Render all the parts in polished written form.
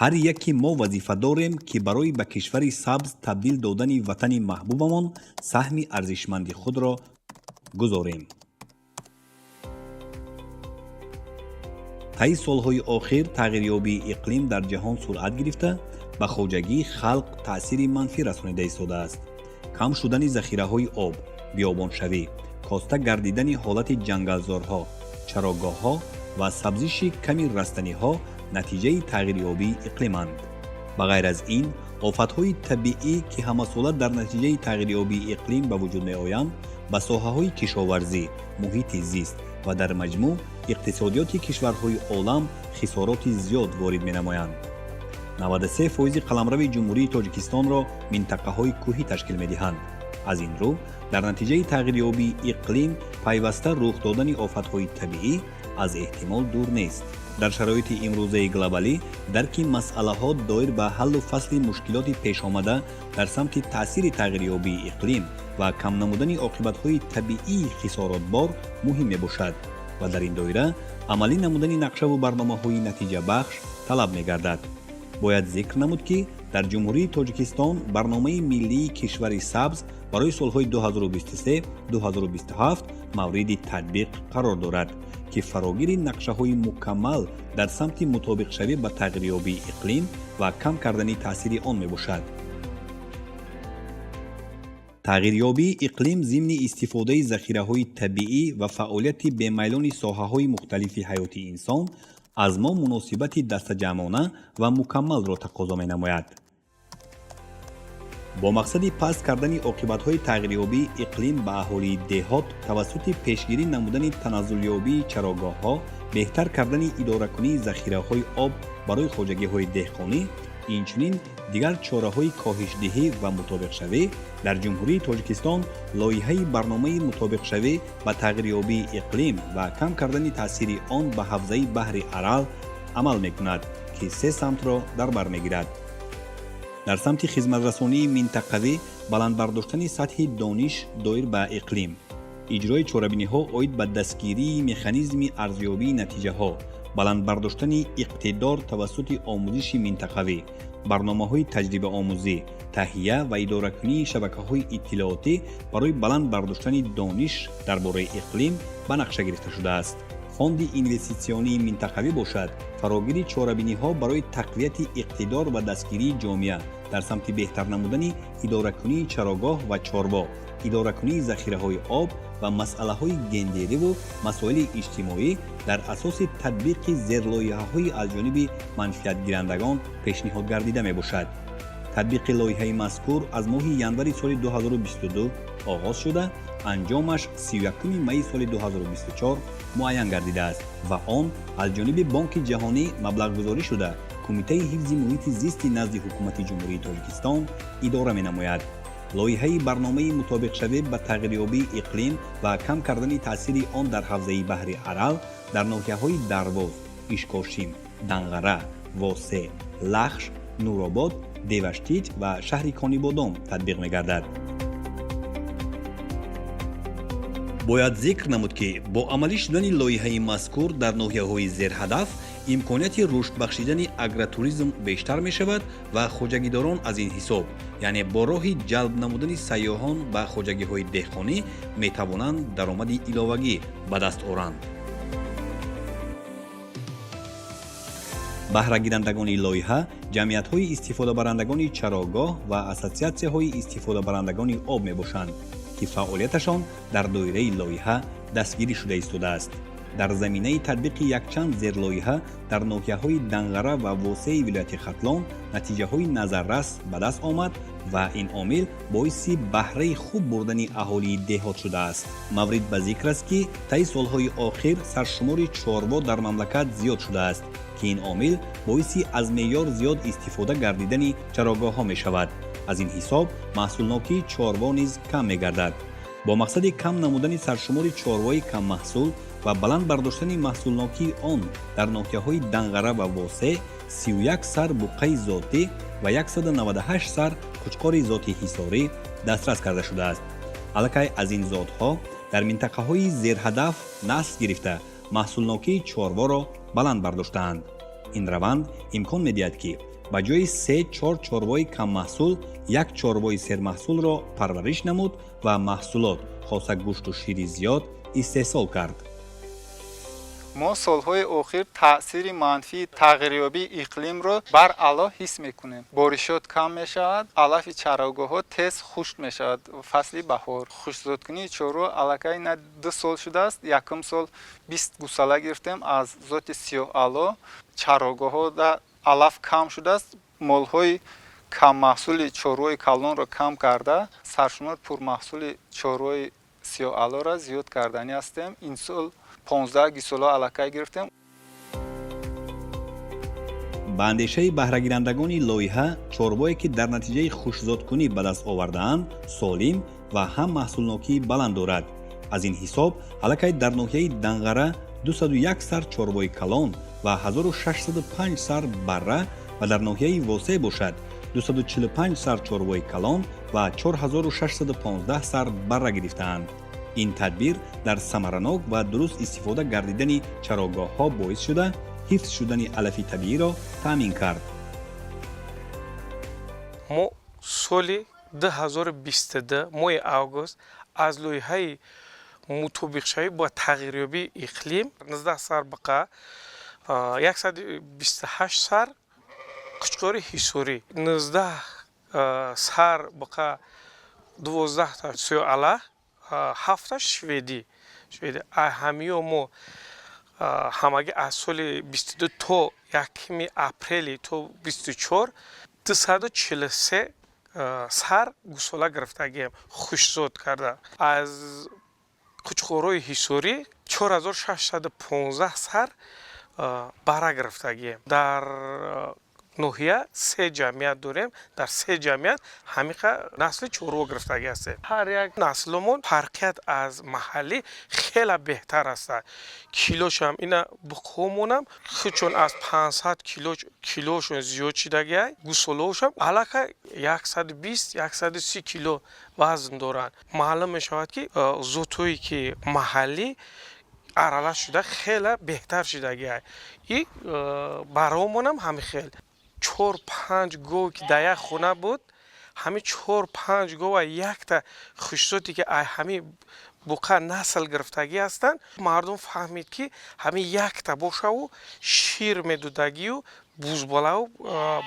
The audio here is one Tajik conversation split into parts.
Ҳар яки мо вазифа дорем, ки барои ба кишвари сабз табдил додани ватани маҳбубамон саҳми арзишманди худро гузорем. Таи солҳои охир тағйирёбии иқлим дар ҷаҳон суръат гирифта, ба хоҷагии халқ таъсири манфӣ расонида истодааст. Кам шудани захираҳои об, биёбоншавӣ, коста гардидани ҳолати ҷангалзорҳо, чарогоҳҳо ва сабзиши ками растаниҳо натиҷаи тағйирёбии иқлиманд. Ба ғайр аз ин, офатҳои табиӣ, ки ҳамасола дар натиҷаи тағйирёбии иқлим ба вуҷуд меоянд, ба соҳаҳои кишоварзӣ, муҳити зист ва дар маҷмӯъ иқтисодиёти кишварҳои олам хисороти зиёд ворид менамоянд. 93 фоизи қаламрави Ҷумҳурии Тоҷикистонро минтақаҳои кӯҳӣ ташкил медиҳанд. Аз ин рӯ, дар натиҷаи тағйирёбии иқлим пайваста рух додани офатҳои табиӣ аз эҳтимол дур нест. Дар шароити имрӯзаи глобалӣ дарки масъалаҳо доир ба ҳаллу фасли мушкилоти пешомада дар самти таъсири тағйирёбии иқлим ва кам намудани оқибатҳои табиии хисоротбор муҳим мебошад ва дар ин доира амалӣ намудани нақшаву барномаҳои натиҷабахш талаб мегардад. Бояд зикр намуд, ки дар Ҷумҳурии Тоҷикистон Барномаи миллии Кишвари сабз барои солҳои 2023-2027 мавриди татбиқ қарор дорад, ки фарогири нақшаҳои мукаммал дар самти мутобиқшавӣ ба тағйирёбии иқлим ва кам кардани таъсири он мебошад. Тағйирёбии иқлим зимни истифодаи захираҳои табиӣ ва фаъолияти бемайлони соҳаҳои мухталифи ҳаёти инсон аз мо муносибати дастаҷамъона ва мукаммалро тақозо менамояд. Бо мақсади паст кардани оқибатҳои тағйирёбии иқлим ба аҳолии деҳот тавассути пешгирӣ намудани таназзулёбии чарогоҳҳо, беҳтар кардани идоракунии захираҳои об барои хоҷагиҳои деҳқонӣ, инчунин дигар чораҳои коҳишдиҳӣ ва мутобиқшавӣ, дар Ҷумҳурии Тоҷикистон лоиҳаи Барномаи мутобиқшавӣ ба тағйирёбии иқлим ва кам кардани таъсири он ба ҳавзаи баҳри Арал амал мекунад, ки се самтро дар бар мегирад. Дар самти хизматрасонии минтақавӣ баланд бардоштани сатҳи дониш доир ба иқлим, иҷрои чорабиниҳо оид ба дастгирии механизми арзёбии натиҷаҳо, баланд бардоштани иқтидор тавассути омӯзиши минтақавӣ, барномаҳои таҷрибаомӯзӣ, таҳия ва идоракунии шабакаҳои иттилоотӣ барои баланд бардоштани дониш дар бораи иқлим ба нақша гирифта шудааст. Фонди инвеститсионии минтақавӣ бошад, фарогири чорабиниҳо барои тақвияти иқтидор ва дастгирии ҷомеа дар самти беҳтар намудани идоракунии чарогоҳ ва чорво, идоракунии захираҳои об ва масъалаҳои гендериву масоили иҷтимоӣ дар асоси татбиқи зерлоиҳаҳои аз ҷониби манфиатгирандагон пешниҳод гардида мебошад. Татбиқи лоиҳаи мазкур аз моҳи январи соли 2022 оғоз шуда, анҷомаш 31 майи соли 2024 муайян гардидааст ва он аз ҷониби Бонки Ҷаҳонӣ маблағгузорӣ шуда, Кумитаи ҳифзи муҳити зисти назди Ҳукумати Ҷумҳурии Тоҷикистон идора менамояд. Лоиҳаи Барномаи мутобиқшавӣ ба тағйирёбии иқлим ва кам кардани таъсири он дар ҳавзаи баҳри Арал дар ноҳияҳои Дарвоз, Ишкошим, Данғара, Восе, Лахш, Нуробод, Деваштич ва шаҳри Конибодом татбиқ мегардад. Бояд зикр намуд, ки бо амалӣ шудани лоиҳаи мазкур дар ноҳияҳои зерҳадаф имконияти рушд бахшидани агротуризм бештар мешавад ва хоҷагидорон аз ин ҳисоб, яъне бо роҳи ҷалб намудани сайёҳон ба хоҷагиҳои деҳқонӣ, метавонанд даромади иловагӣ ба даст оранд. Баҳрагирандагони лоиҳа ҷамъиятҳои истифодабарандагони чарогоҳ ва ассотсиатсияҳои истифодабарандагони об мебошанд, ки фаъолияташон дар доираи лоиҳа дастгирӣ шуда истодааст. Дар заминаи татбиқи якчанд зерлоиҳа дар ноҳияҳои Данғара ва Восеи вилояти Хатлон натиҷаҳои назаррас ба даст омад ва ин омил боиси баҳраи хуб бурдани аҳолии деҳот шудааст. Маврид ба зикр аст, ки таи солҳои охир саршумори чорво дар мамлакат зиёд шудааст, ки ин омил боиси аз меъёр зиёд истифода гардидани чарогоҳҳо мешавад. Аз ин ҳисоб маҳсулнокии чорво низ кам мегардад. Бо мақсади кам намудани саршумори чорвои каммаҳсул ва баланд бардоштани маҳсулнокии он дар ноҳияҳои Данғара ва Восе 31 сар буққаи зотӣ ва 198 сар қучқори зоти ҳисорӣ дастрас карда шудааст. Аллакай аз ин зотҳо дар минтақаҳои зерҳадаф насл гирифта, маҳсулнокии чорворо баланд бардоштаанд. Ин раванд имкон медиҳад, ки Ба ҷои 3-4 чорвои каммаҳсул як чорвои сермаҳсулро парвариш намуд ва маҳсулот, хоса гӯшту шири зиёд истеҳсол кард. Мо солҳои охир таъсири манфии тағйирёбии иқлимро бар ало ҳис мекунем. Боришот кам мешавад, алафи чарогоҳҳо тез хушк мешавад. Фасли баҳор хушкзодкунии чорво аллакай на 2 сол шудааст. Якум сол 20 гусала гирифтем аз зоти сиёҳ-ало. Чарогоҳҳо алаф кам шудааст. Молҳои каммаҳсули чорвои калонро кам карда, саршумори пурмаҳсули чорвои сиёҳ-алоро зиёд карданӣ ҳастем. Ин сол 15 гусала аллакай гирифтем. Ба андешаи баҳрагирандагони лоиҳа, чорвое ки дар натиҷаи хушзодкунӣ ба даст овардаанд, солим ва ҳам маҳсулнокии баланд дорад. Аз ин ҳисоб аллакай дар ноҳияи Данғара 201 сар чорвои калон ва 1605 сар барра ва дар ноҳияи Восеъ бошад 245 сар чорвои калон ва 4615 сар барра гирифтаанд. Ин тадбир дар самаранок ва дуруст истифода гардидани чарогоҳҳо боис шуда, ҳифз шудани алафи табииро таъмин кард. Мо соли 2022 моҳи август аз лоиҳаи мутобиқшавӣ бо тағйирёбии иқлим 19 сар буқа, 128 сар қучқори ҳисорӣ, 19 сар буқа, 12 сиёҳала, 7 шведӣ. Ҳамиё мо ҳамагӣ аз соли 22 то 1 апрели то 24 243 сар гусола гирифтагием хушзод карда. Аз қучқорҳои ҳисорӣ 4615 сар бара гирифтагием. Дар ноҳия 3 ҷамъият дорем. Дар 3 ҷамъият ҳамиқа насли чорво гирифтагӣ ҳастем. Ҳар як насломон фарқият аз маҳаллӣ хеле беҳтар аст. Килошам ина буқҳомонам худшон аз 500 кило килошон зиёд шидагиай, гусолаошам аллакай 120-130 кило вазн доранд. Маълум мешавад, ки зотҳое ки маҳаллӣ аралаш шуда хеле беҳтар шидагиай. И баромонам ҳамин хел 4-5 гов ки дар як хона буд, ҳамин 4-5 гова якта хушзоте ки ай ҳамин буқа насл гирифтагӣ ҳастанд. Мардум фаҳмид, ки ҳамин якта бошаву шир медодагию бузбалаву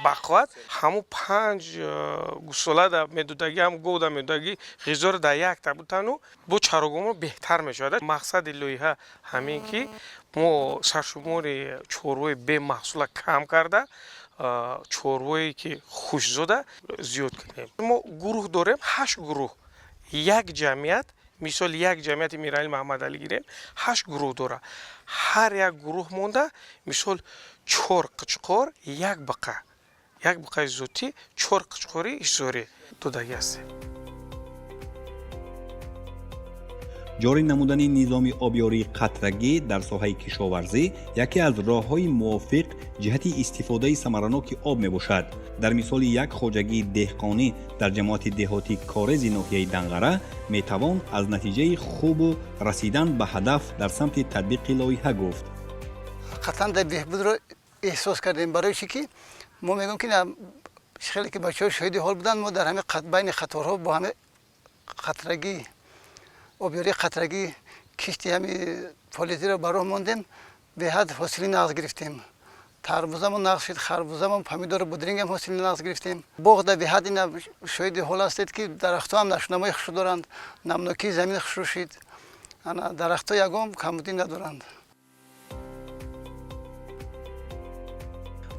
бақувват, ҳамун 5 гусола медодагӣ, ҳам гов да медодагӣ ғизоро дар якта бутану бо чарогоҳмо беҳтар мешавад. Мақсади лоиҳа ҳамин ки мо саршумори чорвои бемаҳсула кам карда, чорвое ки хушзода зиёд кунем. Мо гурӯҳ дорем, 8 гурӯҳ. Як ҷамъият, мисол як ҷамъияти Мирали Маҳмадалӣ гирем, 8 гурӯҳ дорад. Ҳар як гурӯҳ монда мисол 4 қучқор, як буқа, як буқаи зотӣ, 4 қучқори ҳисорӣ додагӣ ҳастем. Ҷорӣ намудани низоми обёрии қатрагӣ дар соҳаи кишоварзӣ яке аз роҳҳои мувофиқ ҷиҳати истифодаи самараноки об мебошад. Дар мисоли як хоҷагии деҳқонӣ дар ҷамоати деҳотии Корези ноҳияи Данғара метавон аз натиҷаи хубу расидан ба ҳадаф дар самти татбиқи лоиҳа гуфт. Қатъан дар беҳбудро эҳсос кардем, барои чӣ ки мо мегӯем ки хеле ки бачаҳо шоҳиди ҳол буданд, мо дар ҳамин байни қаторҳо бо ҳамин қатрагӣ обёрии қатрагӣ кишти ҳами полизиро ба роҳ мондем, беҳад ҳосили нағз гирифтем. Тарбузамон нағз шуд, харбузамон, помидору бодрингам ҳосили нағз гирифтем. Боғ да беҳад ина шоҳиди ҳол ҳастед, ки дарахтҳо ҳам нашунамои хушрӯ доранд, намнокии замин хушрӯ шид, ана дарахтҳо ягон камбудӣ надоранд.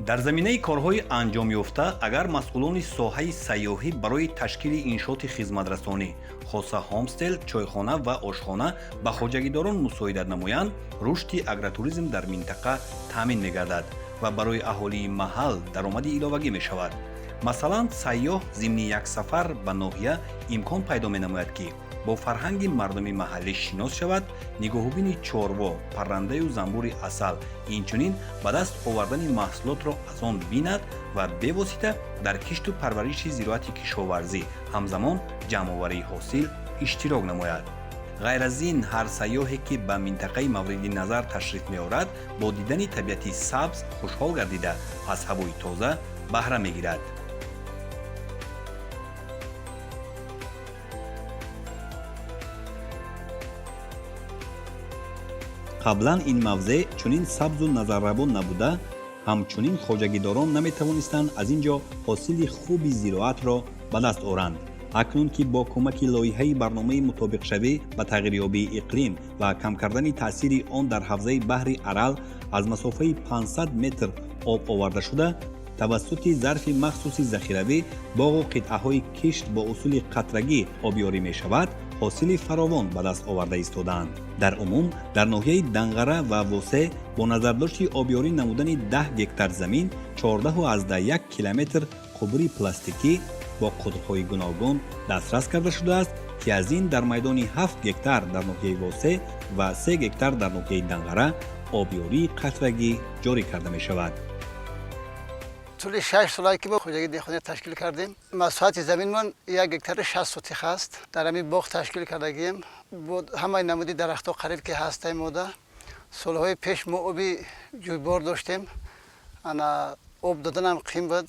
Дар заминаи корҳои анҷомёфта, агар масъулони соҳаи сайёҳӣ барои ташкили иншооти хизматрасонӣ, хоса ҳомстел, чойхона ва ошхона ба хоҷагидорон мусоидат намоянд, рушди агротуризм дар минтақа таъмин мегардад ва барои аҳолии маҳал даромади иловагӣ мешавад. Масалан, сайёҳ зимни як сафар ба ноҳия имкон пайдо менамояд, ки бо фарҳанги мардуми маҳаллӣ шинос шавад, нигоҳубини чорво, паррандаю занбури асал, инчунин ба даст овардани маҳсулотро аз он бинад ва бевосита дар кишту парвариши зироати кишоварзӣ, ҳамзамон ҷамъоварии ҳосил иштирок намояд. Ғайр аз ин, ҳар сайёҳе ки ба минтақаи мавриди назар ташриф меорад, бо дидани табиати сабз хушҳол гардида, аз ҳавои тоза баҳра мегирад. Қаблан ин мавзеъ чунин сабзу назаррабо набуда, ҳамчунин хоҷагидорон наметавонистанд аз ин ҷо ҳосили хуби зироатро ба даст оранд. Акнун ки бо кӯмаки лоиҳаи барномаи мутобиқшавӣ ба тағйирёбии иқлим ва кам кардани таъсири он дар ҳавзаи баҳри Арал аз масофаи 500 метр об оварда шуда, тавассути зарфи махсуси захиравӣ боғу қитъаҳои кишт бо усули қатрагӣ обёрӣ мешавад, ҳосили фаровон ба даст оварда истодаанд. Дар умум дар ноҳияи Данғара ва Восе бо назардошти обёрӣ намудани 10 гектар замин 14,1 километр қубури пластикӣ бо қудрҳои гуногун дастрас карда шудааст, ки аз ин дар майдони 7 гектар дар ноҳияи Восе ва 3 гектар дар ноҳияи Данғара обёрии қатрагӣ ҷорӣ карда мешавад. Тӯли 6 солае ки мо хоҷагии деҳқониро ташкил кардем, масоҳати заминмон 1 гектари 60 сотих аст. Дар ҳамин боғ ташкил кардагием, бо ҳамаи намуди дарахтҳо қариб ки ҳастаи мода. Солҳои пеш мо оби ҷӯйбор доштем, ана об доданам қим буд,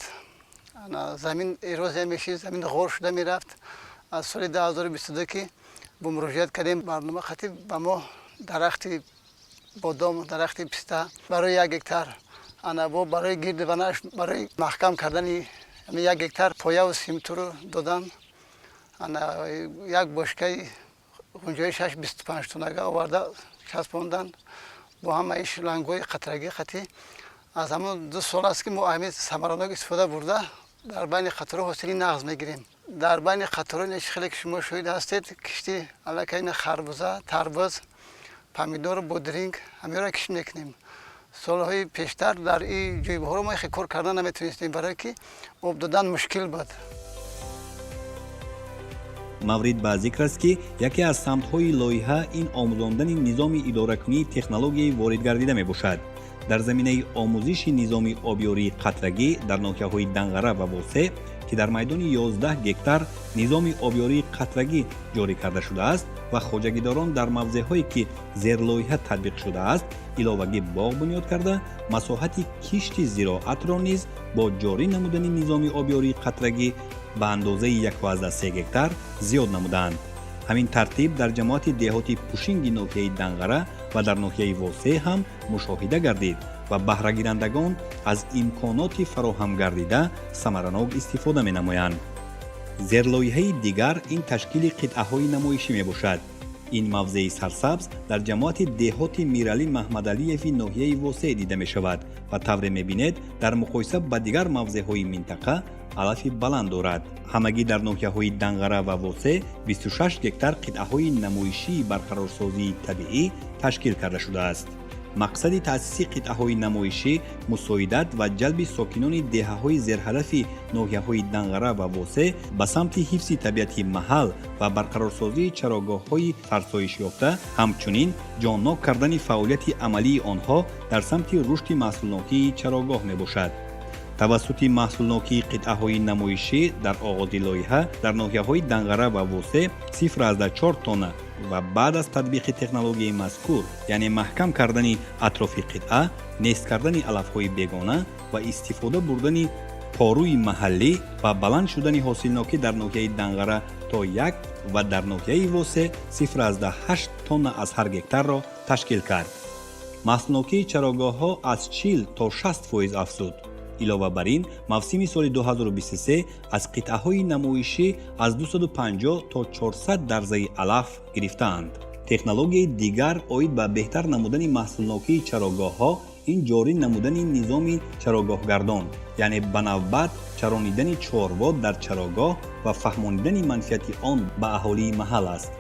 ана замин эрозия мешид, замин ғор шуда мерафт. Аз соли 2022 ки бо муроҷиат кардем барнома хати, ба мо дарахти бодом, дарахти писта барои 1 гектар, ана бо барои гирди ванаш, барои маҳкам кардани 1 гектар появу симтуру додан, ана як бошкаи ғунҷоишаш 25 тоннага оварда часпондан бо ҳамаи шлангҳои қатрагӣ қатӣ. Аз ҳамон 2 сол аст, ки мо ҳамин самаранок истифода бурда, дар байни қаторҳо ҳосили нағз мегирем. Дар байни қаторҳо хеле ки шумо шоҳид ҳастед, кишти аллакай харбуза, тарбуз, помидор, бодринг, ҳамеро кишт мекунем. Солҳои пештар дар ин ҷӯйборҳо мо хеле кор кардан наметавонистем, барое ки об додан мушкил буд. Маврид ба зикр аст, ки яке аз самтҳои лоиҳа ин омӯзондани низоми идоракунии технологияи воридгардида мебошад. Дар заминаи омӯзиши низоми обёрии қатрагӣ дар ноҳияҳои Данғара ва Восе, ки дар майдони 11 гектар низоми обёрии қатрагӣ ҷорӣ карда шудааст ва хоҷагидорон дар мавзеъҳое, ки зерлоиҳа татбиқ шудааст, иловагӣ боғ бунёд карда, масоҳати кишти зироатро низ бо ҷорӣ намудани низоми обёрии қатрагӣ ба андозаи 1,3 гектар зиёд намуданд. Ҳамин тартиб дар ҷамоати деҳоти Пушинги ноҳияи Данғара ва дар ноҳияи Восе ҳам мушоҳида гардид ва баҳрагирандагон аз имконоти фароҳам гардида самаранок истифода менамоянд. Зерлоиҳаи дигар ин ташкили қитъаҳои намоишӣ мебошад. Ин мавзеи сарсабз дар ҷамоати деҳоти Миралӣ Маҳмадалиеви ноҳияи Восе дида мешавад ва тавре мебинед, дар муқоиса ба дигар мавзеъҳои минтақа алафи баланд дорад. Ҳамагӣ дар ноҳияҳои Данғара ва Восе 26 гектар қитъаҳои намоишии барқарорсозии табиӣ ташкил карда шудааст. Мақсади таъсиси қитъаҳои намоишӣ мусоидат ва ҷалби сокинони деҳаҳои зерҳадафи ноҳияҳои Данғара ва Восе ба самти ҳифзи табиати маҳал ва барқарорсозии чарогоҳҳои фарсоишёфта, ҳамчунин ҷоннок кардани фаъолияти амалии онҳо дар самти рушди маҳсулнокии чарогоҳ мебошад. Тавассути маҳсулнокии қитъаҳои намоишӣ дар оғози лоиҳа дар ноҳияҳои Данғара ва Восе 0,4 тонна ва баъд аз татбиқи технологияи мазкур, яъне маҳкам кардани атрофи қитъа, нест кардани алафҳои бегона ва истифода бурдани порӯи маҳаллӣ ва баланд шудани ҳосилнокӣ дар ноҳияи Данғара то 1 ва дар ноҳияи Восе 0,8 тонна аз ҳар гектарро ташкил кард. Маҳсулнокии чарогоҳҳо аз 40 то 60% афзуд. Илова бар ин, мавсими соли 2023 аз қитъаҳои намоишӣ аз 250 то 400 дарзаи алаф гирифтаанд. Технологияи дигар оид ба беҳтар намудани маҳсулнокии чарогоҳҳо ин ҷорӣ намудани низоми чарогоҳгардон, яъне ба навбат чаронидани чорво дар чарогоҳ ва фаҳмонидани манфиати он ба аҳолии маҳал аст.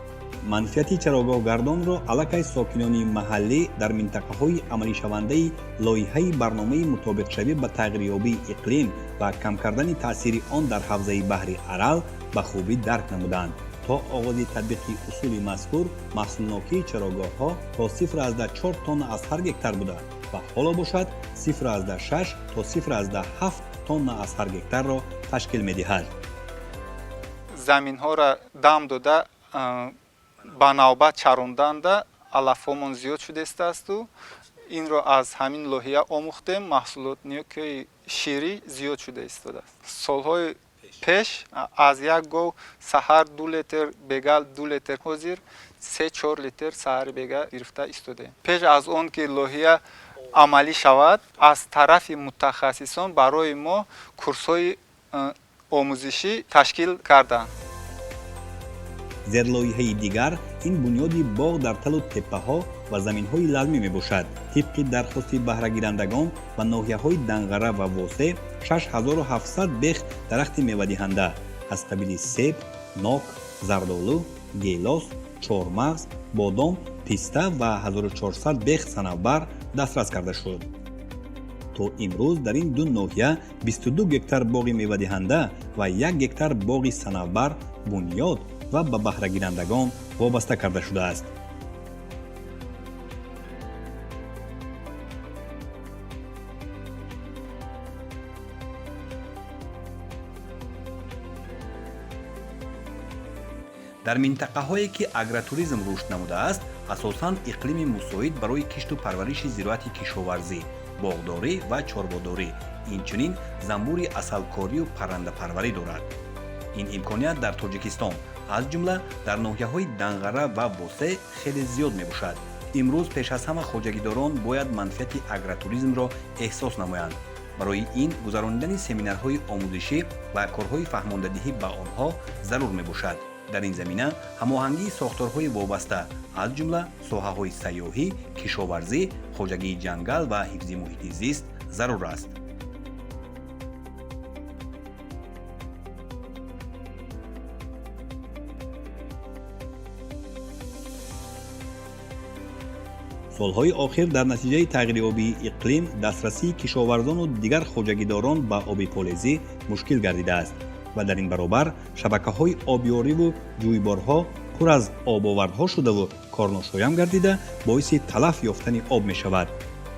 Манфиати чарогоҳгардонро аллакай сокинони маҳаллӣ дар минтақаҳои амалишавандаи лоиҳаи барномаи мутобиқшавӣ ба тағйирёбии иқлим ва кам кардани таъсири он дар ҳавзаи баҳри Арал ба хубӣ дарк намуданд. То оғози татбиқи усули мазкур маҳсулнокии чарогоҳҳо то 0,4 тонна аз ҳар гектар буда ва ҳоло бошад 0,6 то 0,7 тонна аз ҳар гектарро ташкил медиҳад. Заминҳоро дам дода, ба навбат чаронданда алафҳомон зиёд шудастасту инро аз ҳамин лоиҳа омӯхтем. Маҳсулотнокии ширӣ зиёд шуда истодааст. Солҳои пеш аз як гов саҳар 2 литр, бегал 2 литр, ҳозир 3-4 литр саҳари бега гирифта истодаем. Пеш аз он ки лоиҳа амалӣ шавад, аз тарафи мутахассисон барои мо курсҳои омӯзишӣ ташкил карданд. Зерлоиҳаи дигар ин бунёди боғ дар талу теппаҳо ва заминҳои лалмӣ мебошад. Тибқи дархости баҳрагирандагон ба ноҳияҳои Данғара ва Восе 6700 бех дарахти мевадиҳанда аз қабили себ, нок, зардолу, гелос, чормағз, бодом, писта ва 1400 бех санавбар дастрас карда шуд. То имрӯз дар ин ду ноҳия 22 гектар боғи мевадиҳанда ва 1 гектар боғи санавбар бунёд ва ба баҳрагирандагон вобаста карда шудааст. Дар минтақаҳое, ки агротуризм рушд намудааст, асосан иқлими мусоид барои кишту парвариши зироати кишоварзӣ, боғдорӣ ва чорводорӣ, инчунин занбури асалкорию паррандапарварӣ дорад. Ин имконият дар Тоҷикистон, аз ҷумла дар ноҳияҳои Данғара ва Восе, хеле зиёд мебошад. Имрӯз пеш аз ҳама хоҷагидорон бояд манфиати агротуризмро эҳсос намоянд. Барои ин гузаронидани семинарҳои омӯзишӣ ва корҳои фаҳмондадиҳӣ ба онҳо зарур мебошад. Дар ин замина ҳамоҳангии сохторҳои вобаста, аз ҷумла соҳаҳои сайёҳӣ, кишоварзӣ, хоҷагии ҷангал ва ҳифзи муҳити зист зарур аст. Солҳои охир дар натиҷаи тағйирёбии иқлим дастрасии кишоварзону дигар хоҷагидорон ба оби полезӣ мушкил гардидааст ва дар ин баробар шабакаҳои обёриву ҷӯйборҳо пур аз обовардҳо шудаву корношоям гардида, боиси талаф ёфтани об мешавад.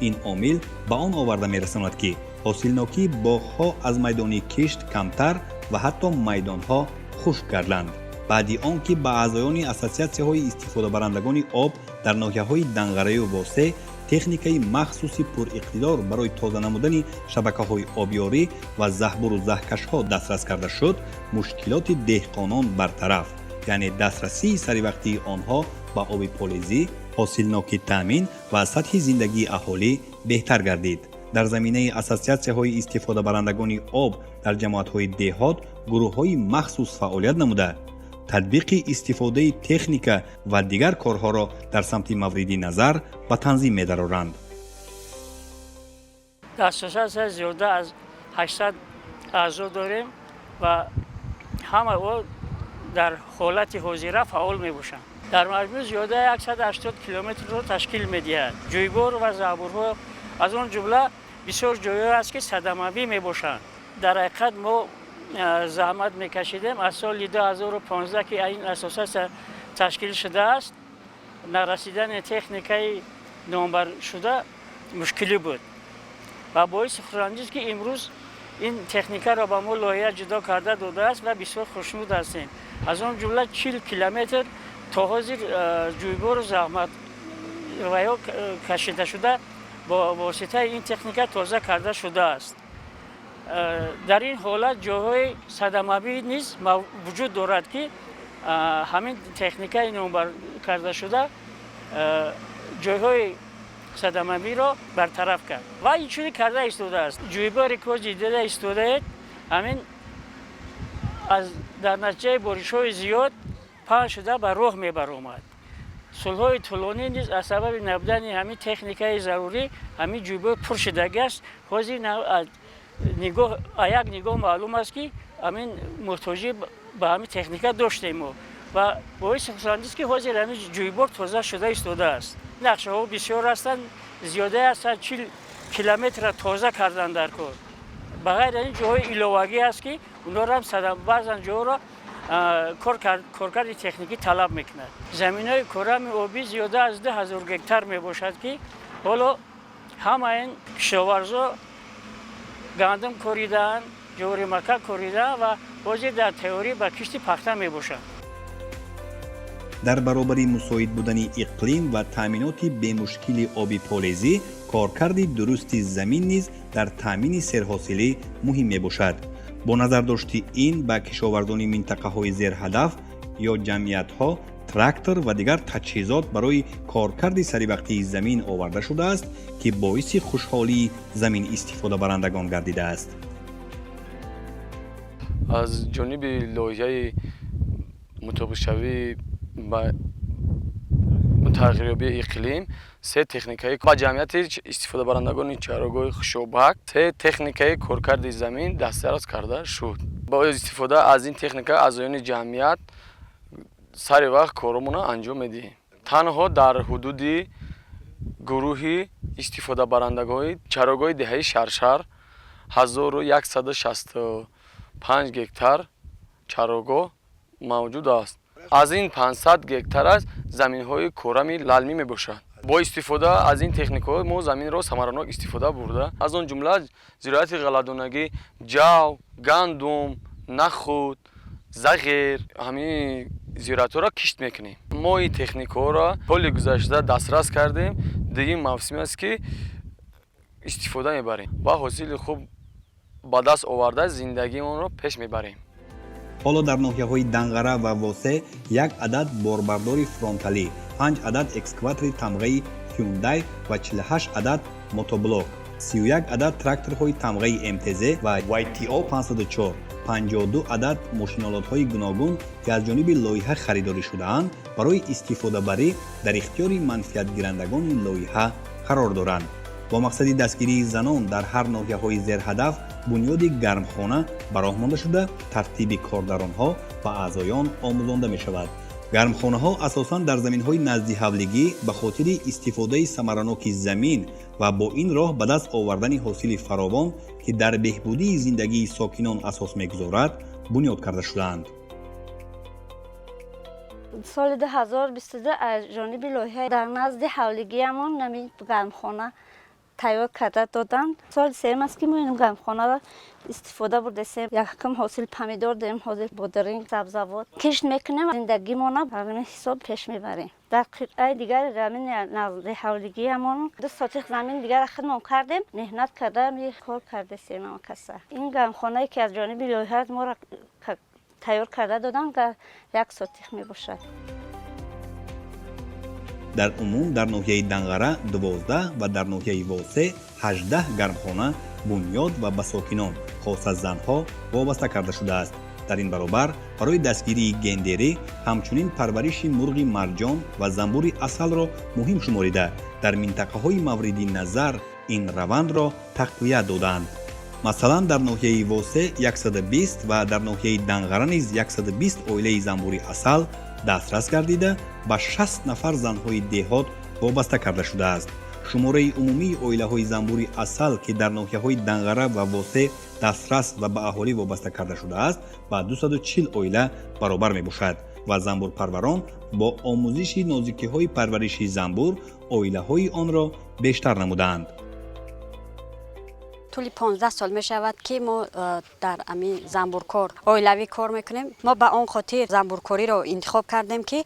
Ин омил ба он оварда мерасонад, ки ҳосилнокии боғҳо аз майдони кишт камтар ва ҳатто майдонҳо хушк гарданд. Баъди он ки ба аъзоёни ассотсиатсияҳои истифодабарандагони об дар ноҳияҳои Данғараю Восе техникаи махсуси пуриқтидор барои тоза намудани шабакаҳои обёрӣ ва заҳбуру заҳкашҳо дастрас карда шуд, мушкилоти деҳқонон бартараф, яъне дастрасии саривақтии онҳо ба оби полезӣ, ҳосилнокӣ таъмин ва сатҳи зиндагии аҳолӣ беҳтар гардид. Дар заминаи ассотсиатсияҳои истифодабарандагони об дар ҷамоатҳои деҳот гурӯҳҳои махсус фаъолият намуда, татбиқи истифодаи техника ва дигар корҳоро дар самти мавриди назар ба танзим медароранд. Ассотсиатсия зиёда аз 800 аъзо дорем ва ҳама о дар ҳолати ҳозира фаъол мебошанд. Дар маҷмӯъ зиёда 180 километрро ташкил медиҳад. Ҷӯйбор ва заҳбурҳо, аз он ҷумла бисёр ҷойҳое аст, ки садамавӣ мебошанд. Дар ҳақиқат мо заҳмат мекашидем. Аз соли 2015, ки ин ассотсиатсия ташкил шудааст, нарасидани техникаи номбаршуда мушкилӣ буд ва боиси хурсандист, ки имрӯз ин техникаро ба мо лоиҳа ҷудо карда додааст ва бисёр хушнуд ҳастем. Аз он ҷумла 40 километр то ҳозир ҷӯйбору заҳмат ва ё кашида шуда бо воситаи ин техника тоза карда шудааст. Дар ин ҳолат ҷойҳои садамавӣ низ вуҷуд дорад, ки ҳамин техникаи номбар карда шуда ҷойҳои садамавиро бартараф кард ва инчунин карда истодааст. Ҷӯйборе ки ҳозир дида истодаед, ҳамин аз дар натиҷаи боришҳои зиёд паҳн шуда ба роҳ мебаромад. Солҳои тӯлонӣ низ аз сабаби набудани ҳамин техникаи зарурӣ ҳамин ҷӯйбор пур шудагӣ аст. Ҳозир нигоҳ як нигоҳ маълум аст, ки ҳамин муҳтоҷӣ ба ҳамин техника доштем мо ва боиси хурсандист, ки ҳозир ҳамин ҷӯйбор тоза шуда истодааст. Нақшаҳо бисёр ҳастанд, зиёда аз 40 километрра тоза кардан дар кор. Ба ғайр аз ин ҷойҳои иловагӣ аст, ки онҳоро ҳам баъзан ҷойҳоро коркарди техникӣ талаб мекунад. Заминҳои корами обӣ зиёда аз 2000 гектар мебошад, ки ҳоло ҳама ин кишоварзо гандум коридаанд, ҷуворимакка коридаанд ва ҳозир дар тайёрӣ ба кишти пахта мебошанд. Дар баробари мусоид будани иқлим ва таъминоти бемушкили оби полезӣ, Коркарди дурусти замин низ дар таъмини серҳосилӣ муҳим мебошад. Бо назардошти ин ба кишоварзони минтақаҳои зерҳадаф ё ҷамъиятҳо трактор ва дигар таҷҳизот барои коркарди саривақтии замин оварда шудааст, ки боиси хушҳолии замин истифодабарандагон гардидааст. Аз ҷониби лоиҳаи мутобиқшавӣ ба тағйирёбии иқлим се техникаи ба ҷамъияти истифодабарандагони чарогоҳи Хушобак се техникаи коркарди замин дастрас карда шуд. Бо истифода аз ин техника аъзоёни ҷамъият сари вақт коромонро анҷом медиҳем. Танҳо дар ҳудуди гурӯҳи истифодабарандагони чарогоҳи деҳаи Шаршар 1165 гектар чарогоҳ мавҷуд аст. Аз ин 500 гектараш заминҳои корами лалмӣ мебошад. Бо истифода аз ин техникаҳо мо заминро самаранок истифода бурда, аз он ҷумла зироати ғалладонагӣ, ҷав, гандум, нахуд, зағир, ҳамин зироатҳоро кишт мекунем. Мо ин техникаҳоро соли гузашта дастрас кардем. Дигин мавсим аст, ки истифода мебарем ва ҳосили хуб ба даст оварда, зиндагиамонро пеш мебарем. Ҳоло дар ноҳияҳои Данғара ва Восе як адад борбардори фронталӣ, 5 адад экскаватори тамғаи Hyundai ва 48 адад мотоблок, 31 адад тракторҳои тамғаи МТЗ ва YTO 504, 52 адад мошинолотҳои гуногун, ки аз ҷониби лоиҳа харидорӣ шудаанд, барои истифодабарӣ дар ихтиёри манфиатгирандагони лоиҳа қарор доранд. Бо мақсади дастгирии занон дар ҳар ноҳияҳои зерҳадаф бунёди гармхона ба роҳ монда шуда, тартиби кор дар онҳо ба аъзоён омӯзонда мешавад. Гармхонаҳо асосан дар заминҳои наздиҳавлигӣ ба хотири истифодаи самараноки замин ва бо ин роҳ ба даст овардани ҳосили фаровон, ки дар беҳбудии зиндагии сокинон асос мегузорад, бунёд карда шудаанд. Соли 2022 аз ҷониби лоиҳа дар назди ҳавлигиамон ҳамин гармхона тайёр карда доданд. Соли сеюм аст, ки мо ин гармхонаро истифода бурдасем. Якум ҳосил помидор дорем, ҳозир бодиринг, сабзавот кишт мекунем. Зиндагимона ба ҳамин ҳисоб пеш мебарем. Дар қитъаи дигар замин назди ҳавлигиамон 2 сотих замин дигар худмон кардем, меҳнат карда кор кардасем. Каса ин гармхонае, ки аз ҷониби лоиҳа моро тайёр карда доданд, 1 сотих мебошад. Дар умум дар ноҳияи Данғара 12 ва дар ноҳияи Восе 18 гармхона бунёд ва ба сокинон, хоса занҳо, вобаста карда шудааст. Дар ин баробар барои дастгирии гендерӣ ҳамчунин парвариши мурғи марҷон ва занбури асалро муҳим шуморида, дар минтақаҳои мавриди назар ин равандро тақвият додаанд. Масалан, дар ноҳияи Восе 120 ва дар ноҳияи Данғара низ 120 оилаи занбури асал дастрас гардида, ба 60 нафар занҳои деҳот вобаста карда шудааст. Шумораи умумии оилаҳои занбури асал, ки дар ноҳияҳои Данғара ва Восе дастрас ва ба аҳолӣ вобаста карда шудааст, ба 240 оила баробар мебошад ва занбурпарварон бо омӯзиши нозикиҳои парвариши занбур оилаҳои онро бештар намудаанд. Тӯли 15 сол мешавад, ки мо дар ами занбуркор оилавӣ кор мекунем. Мо ба он хотир занбуркориро интихоб кардем, ки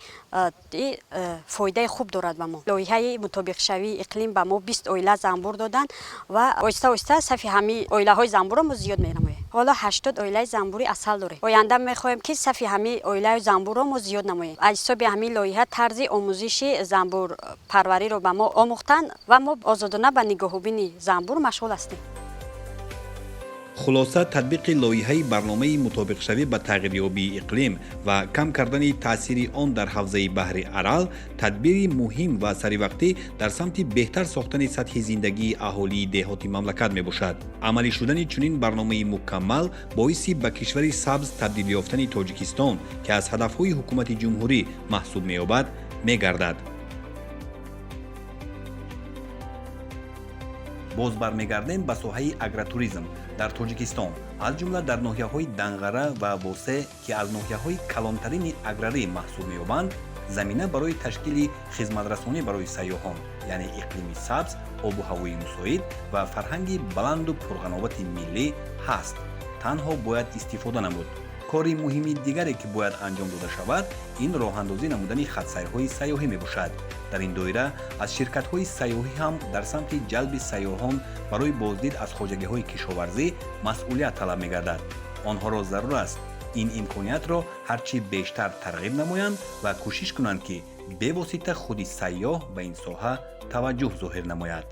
фоидаи хуб дорад ба мо. Лоиҳаи мутобиқшавии иқлим ба мо 20 оила занбур доданд ва оҳиста оҳиста сафи ҳамин оилаҳои занбурро мо зиёд менамоем. Ҳоло 80 оилаи занбури асал дорем. Оянда мехоҳем, ки сафи ҳамин оилаи занбурро мо зиёд намоем. Аз ҳисоби ҳамин лоиҳа тарзи омӯзиши занбурпарвариро ба мо омӯхтанд ва мо озодона ба нигоҳубини занбур машғул ҳастем. Хулоса, татбиқи лоиҳаи барномаи мутобиқшавӣ ба тағйирёбии иқлим ва кам кардани таъсири он дар ҳавзаи баҳри Арал тадбири муҳим ва саривақтӣ дар самти беҳтар сохтани сатҳи зиндагии аҳолии деҳоти мамлакат мебошад. Амалӣ шудани чунин барномаи мукаммал боиси ба кишвари сабз табдил ёфтани Тоҷикистон, ки аз ҳадафҳои ҳукумати ҷумҳурӣ маҳсуб меёбад, мегардад. Боз бармегардем ба соҳаи агротуризм дар Тоҷикистон, аз ҷумла дар ноҳияҳои Данғара ва Восе, ки аз ноҳияҳои калонтарини аграрӣ маҳсуб меёбанд. Замина барои ташкили хизматрасонӣ барои сайёҳон, яъне иқлими сабз, обу ҳавои мусоид ва фарҳанги баланду пурғановати миллӣ ҳаст, танҳо бояд истифода намуд. Кори муҳими дигаре, ки бояд анҷом дода шавад, ин роҳандозӣ намудани хатсайрҳои сайёҳӣ мебошад. Дар ин доира аз ширкатҳои сайёҳӣ ҳам дар самти ҷалби сайёҳон барои боздид аз хоҷагиҳои кишоварзӣ масъулият талаб мегардад. Онҳоро зарур аст ин имкониятро ҳарчи бештар тарғиб намоянд ва кӯшиш кунанд, ки бевосита худи сайёҳ ба ин соҳа таваҷҷӯҳ зоҳир намояд.